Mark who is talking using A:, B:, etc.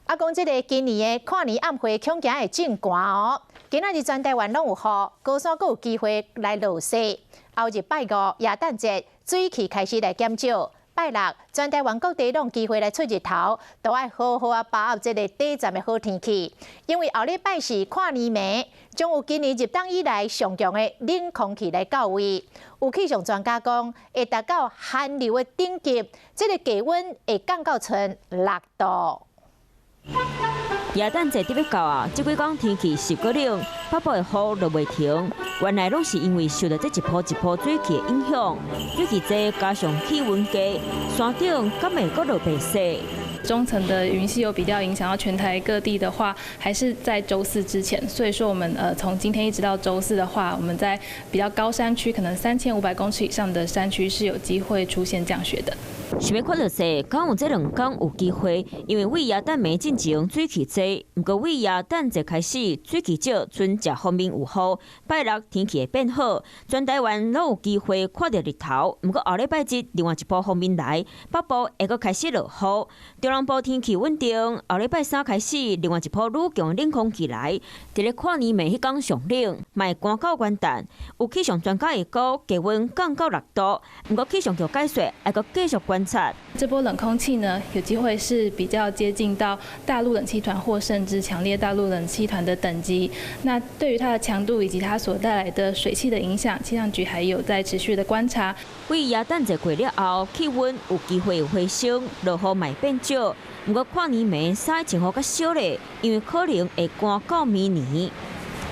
A: 啊，講這个今年的跨年暗會恐驚會真寒哦。今仔日全台灣攏有雨，高山閣有機會來落雪。後日拜五耶誕節，水汽開始來減少。拜六全台灣各地攏有機會來出日頭，都愛好好啊把握這个短暫的好天氣。因為後禮拜四跨年暝，將有今年入冬以來上強的冷空氣來到位。有氣象專家講，會達到寒流的頂級，這个低溫會降到賰6度。
B: 耶誕節得欲到啊！這幾工天氣濕閣冷，北部的雨落袂停。原來攏是因為受著這一波一波水汽的影響，水汽濟加上氣溫低，山頂敢會閣落白雪。
C: 中層的雲系有比較影響到全台各地的話，還是在週四之前。所以說，我們從今天一直到週四的話，我們在比較高山區，可能3500公尺以上的山區是有機會出現降雪的。
B: 想欲看著雪，敢有這兩工有機會，因為對耶誕暝進前水汽濟，毋過對耶誕節開始水汽少，春節方面有雨，拜六天氣會變好，全台灣攏有機會看著日頭。毋過後禮拜日另外一波鋒面來，北部會閣開始落雨，中南部天氣穩定。後禮拜三開始，另外一波愈強冷空氣來，佇咧跨年暝彼工上冷，嘛會寒到元旦。有氣象專家預估低溫降到6度，毋過氣象局解說愛閣繼續觀察。
C: 這波冷空氣呢，有機會是比較接近到大陸冷氣團或甚至強烈大陸冷氣團的等級。那對於它的強度以及它所帶來的水汽的影響，氣象局還有在持續的觀察。
B: 對耶誕節過了後，氣溫有機會回升，落雨嘛會變少。毋過跨年暝衫穿予較少咧，因為可能會寒到明年。